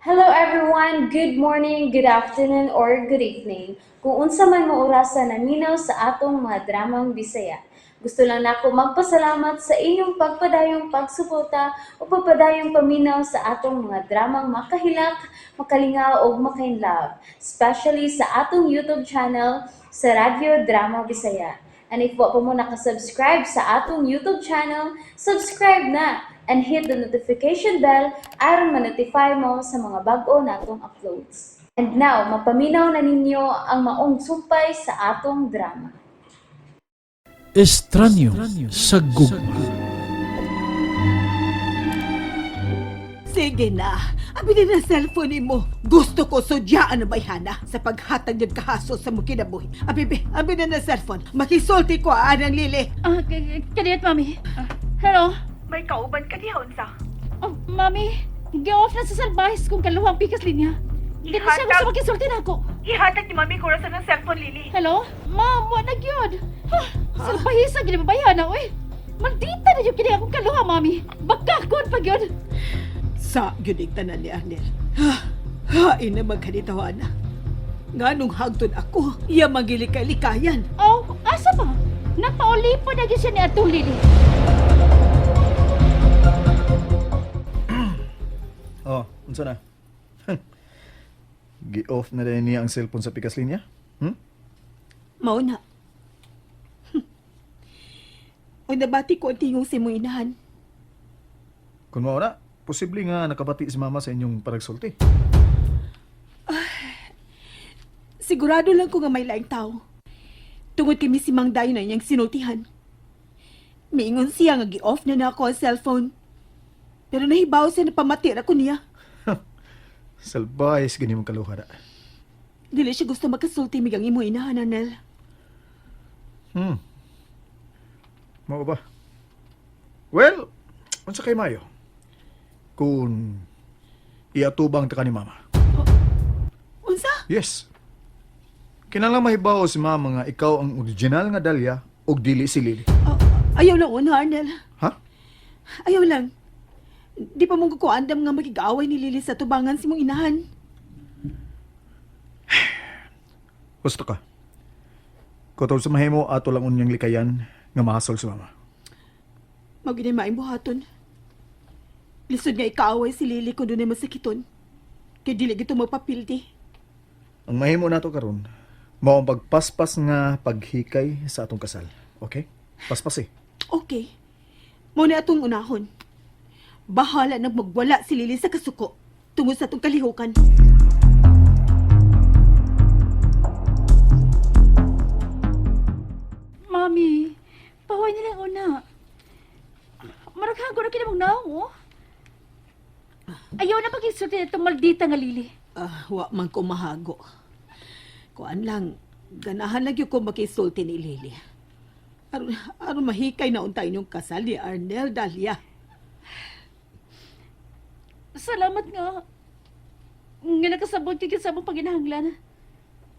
Hello everyone! Good morning, good afternoon, or good evening. Kung unsa man mo orasa naminaw sa atong mga dramang Bisaya. Gusto lang nako magpasalamat sa inyong pagpadayong pagsuporta o pagpadayong paminaw sa atong mga dramang makahilak, makalingaw ug makainlove, especially sa atong YouTube channel sa Radyo Drama Bisaya. And if wa pa mo nakasubscribe sa atong YouTube channel, subscribe na and hit the notification bell aron ma-notify mo sa mga bag-o natong uploads. And now, mapaminaw na ninyo ang maong sumpay sa atong drama. Estranyo sa gugma. Sige na, abi na cellphone mo. Gusto ko sudyaan na bayhana sa paghatag ng kahaso sa mong kinabuhi. Abi, be, abi na na cellphone. Makisulti ko anang Lili. Ah, kadiyot, Mami. Ah, hello? May kauban ka diha unsa? Oh, Mami, gi-off na sa salbahis kung kaluhang pikas linya. Hindi na siya gusto makisulti na ako. Ihatag ni Mami ko sa ng cellphone, Lili. Hello? Ma'am, wa na gyud. Ha, salbahis ang ginababayan na, oy. Maldita na yung kini akong kaluha, Mami. Bagkakon pa gyud. Sa gyud tanan ni Arnel. Ha, hain na magkanitaw ana. Nganong hagtod ako, iya magilikay-likayan. Oh, asa ba? Napauli pa na gyud siya ni Atong Lili. Oh, unsa na? Gi-off na din niya ang cellphone sa pikas linya? Hmm? Mao na. O nabati ko ang tingong si mong inahan. Kung mao na, posible nga nakabati si mama sa inyong paragsulti. Sigurado lang ko nga may laing tao. Tungod kay si Mang Dayo na niyang sinultihan. Miingon siya nga gi-off na na ako ang cellphone. Pero nahibaw siya na pamatir ako niya. Salbahis gani mong kaluha na. Dili siya gusto magkasulti migang imo inahan, Arnel. Mao ba? Well, unsa kay Mayo? Kung iatubang ta ka ni mama. Unsa? Yes. Kinahanglan mahibaw si mama nga ikaw ang original nga Dahlia ug dili si Lily. Oh, ayaw lang una, Arnel. Ha? Ayaw lang. Di pa mong kukuandam nga makig-away ni Lily sa tubangan si mong inahan. Gusto ka. Kutob sa mahimo ato lang unyang likayan nga mahasol si mama. Mao gyud maing buhaton. Lisod nga ikaaway si Lily kung dunay masakiton. Kay dili gito magpapildi. Ang mahimo nato karon, mao ang pagpaspas nga paghikay sa atong kasal. Okay? Paspas eh. Okay. Mao na atong unahon. Bahala nang magwala si Lily sa kasuko tungod sa atong kalihukan. Mami, pahuway na lang una. Maraghago na kinamong naong, oh. Ayaw na pag-insulti na itong maldita nga Lili. Ah, wa man ko mahago. Kuan lang, ganahan lang gyud ko makisulti ni Lily. Aron aron mahikay na unta inyong kasal ni Arnel Dalia. Salamat nga. Nga nakasabot kay sa among paginahanglan.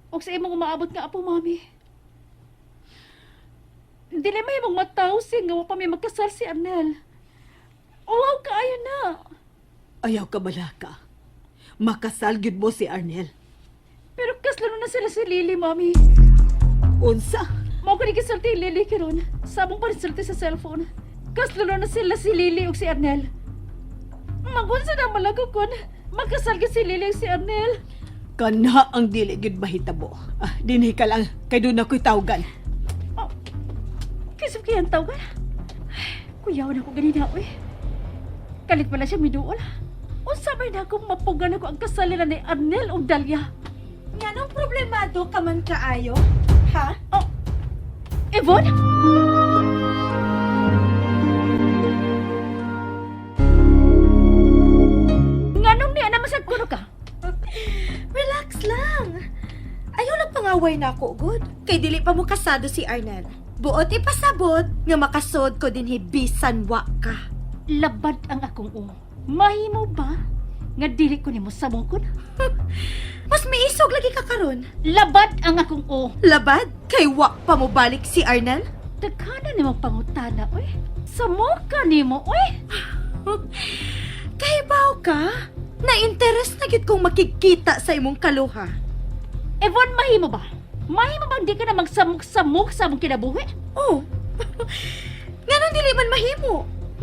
Og sa imong umaabot nga apo, Mami. Dili may imong mataw siya nga wa pa may magkasal si Arnel. Uwaw kaayo na. Ayaw ka balaka. Makasal gyud mo si Arnel. Pero kaslano na sila si Lily, Mami. Unsa? Mao ko ni gisulti Lily karon. Sa among panisulti sa cellphone. Kaslano na sila si Lily ug si Arnel. Magunsa na malago kon. Magkasal gyud si Lily ug si Arnel. Kana ang dili gyud mahitabo. Ah, dinhi ka lang kay doon ako'y tawgan. Oh, Kisip kaya ang tawagan. Kuyaw na ko ganina, uy. Kalit pala siya miduol. Unsa may na akong mapugan ako ang kasaliran ni Arnel ug Dalia. Nganong problemado ka man kaayo? Ha? Oh, Yvonne? Nganong niya na masag kuno ka? Relax lang. Ayaw lang pangaway na ako, good. Kay dili pa mo kasado si Arnel. Buot ipasabot nga makasod ko din bisan wa ka. Labad ang akong umo. Mahimo ba? Nga dili ko nimo samukon? Mas miisog lagi ka karon. Labad ang akong o. Labad kay wa pa mo balik si Arnel? Daghanan nimo pangutana, oy. Samuka nimo, oy. Kay baw ka? Na-interest na gyud kong makikita sa imong kaluha. Evon, mahimo ba? Mahimo bang di ka na magsamok-samok sa among kinabuhi? Oh. Nganong dili man mahimo?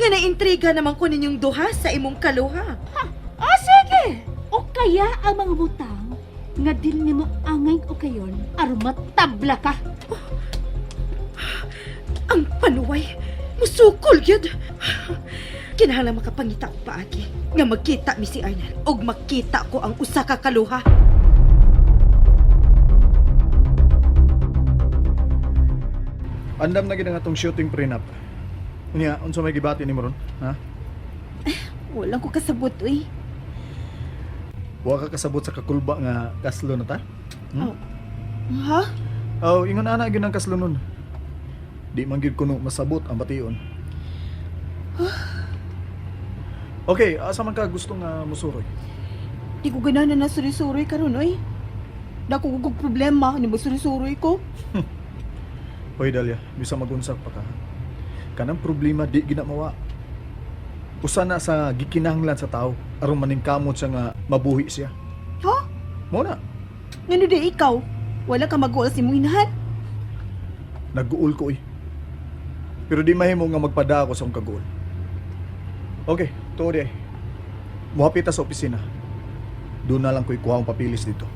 Nga naintriga naman ko ninyong duha sa imong kaluha. Ah, sige! O kaya ang mga butang nga dili nimo angay o kayon aron matabla ka. Ang panuway, musukol gyud. Kinahanglan makapangita og paagi nga magkita mi si Arnel og makita ko ang usa ka kaluha. Andam na gid ang atong shooting prenup. Unya, unsa may gibati nimo ron? Ha? Walang ko kasabot, uy. Wa ka kasabot sa kakulba nga kaslo na ta? Oh. Ha? Oh, ingon ana gyud ang kaslo nun. Di man gyud kuno masabot ang bation. Okay, asa man ka gusto nga musuroy? Di ko ganahan na nasuri-suroy karon, uy. Dako ko kog problema, ni masuri-suroy ko. Hoy Dalia, bisa magunsak pa ka. Kanang problema di ginamawa. Usa na sa gikinahanglan sa tao aron maningkamot siya nga mabuhi siya. Ha? Mo na, Ngano di ikaw? Wala ka mag-uol sa imong inahan? nagguol ko eh. Pero di mahimo nga magpada ako sa akong kaguol. Okay, tuod eh. Muhapit ta sa opisina. Doon na lang ko ikuha ang papilis dito.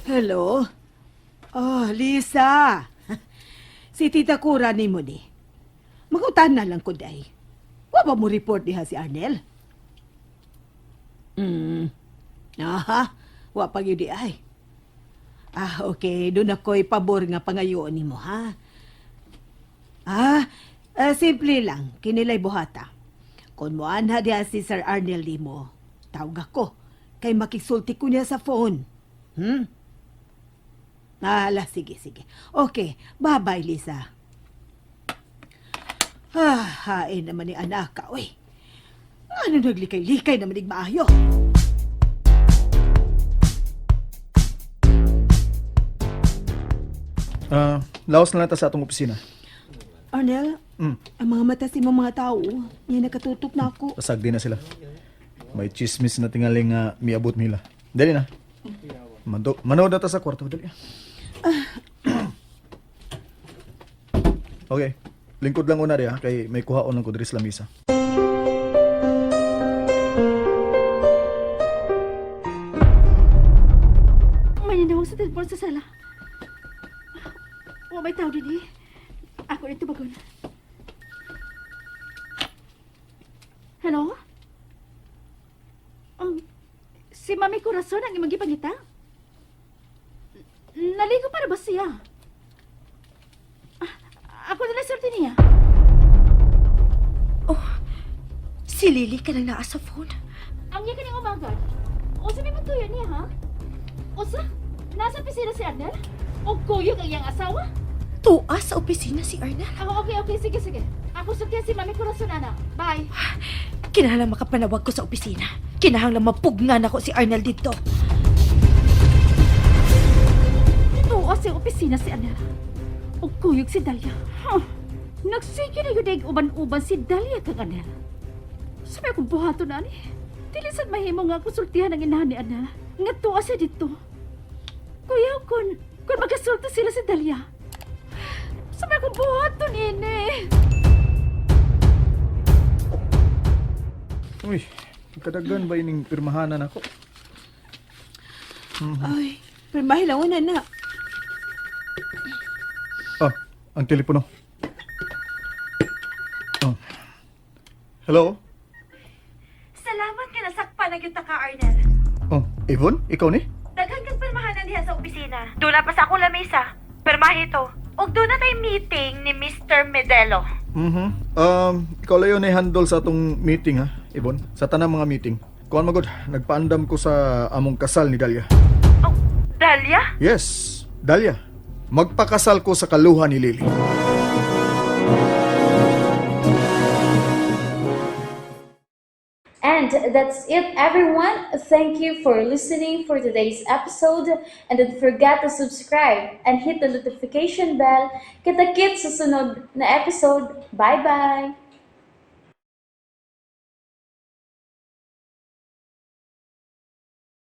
Hello? Oh, Lisa. Si Tita Cora ni mo ni. Magutan na lang ko day. Wa ba mo report diha si Arnel? Aha, wa pa gyud di ay. Ah, okay. Doon ako'y pabor nga pangayoon nimo, ha? Ah, simple lang. Kinilay buhata. Kung moanha diha si Sir Arnel nimo, tawag ako. Kay makisulti ko niya sa phone. Ala, sige, sige. Okay, bye-bye, Lisa. Ah, hain naman ni anak uy. Ano naglikay-likay naman ni maayo? Ah, laos na lang ta sa atong opisina. Arnel, ang mga mata sa imong mga tao, niya nakatutok na ako. Pasag din na sila. May chismis na tingaling nga miabot nila. Dali na. Mando, manood na ta sa kwarto. Dali. Okay. Lingkod lang una diha kay may kuhaon lang ko diri sa lamisa. May nanawag sa telepono sa sala. Wa may tao din eh. Ako rin tubagon. Hello? Si Mami Corazon ang imong gipangita? Naligo para ba siya? Ah, ako na lang swerte niya. Oh, si Lily ka nang naa sa phone. Ang iya kaning umagad. Usa may matuyo niya, ha? Usa? Nasa opisina si Arnel? O kuyog ang iyang asawa? Tuwa sa opisina si Arnel. Ah, okay, okay. Sige, sige. Ako sultihan si Mami Corazon, ana. Bye. Kinahanglan makapanawag ko sa opisina. Kinahanglan mapugnan ako si Arnel dito. Tuwa sa opisina si Arnel. O kuyog si Dalia. Huh. Nagsige na yun ay uban-uban si Dalia kang Arnel. Sabi akong buhato na ani. Dili sad mahimo nga konsultihan ang inahan ni Arnel. Nga tuwa siya dito. Kuya, kung magkasulti sila si Dalia. Sabi akong buhato nini. Uy, kadagan ba ining pirmahanan ako? Ay, pero mahilangon na na. Ah, ang telepono. Oh. Hello? Salamat nga nasakpan na gyud ta ka, Arnel. Oh, Yvonne, ikaw ni? Daghan kag pirmahanan diha sa opisina. Doon pa sa akong lamesa. Pirmahe ito. Ug doon na tay meeting ni Mr. Medelo. Mhm. Ikaw layo na handle sa atong meeting ha, Yvonne. Sa tanang mga meeting. Kuan magod, nagpaandam ko sa among kasal ni Dalia. Oh, Dalia? Yes, Dalia. Magpakasal ko sa kaluha ni Lily. And And that's it, everyone. Thank you for listening for today's episode. And don't forget to subscribe and hit the notification bell. Kita-kits sa sunod na episode. Bye-bye!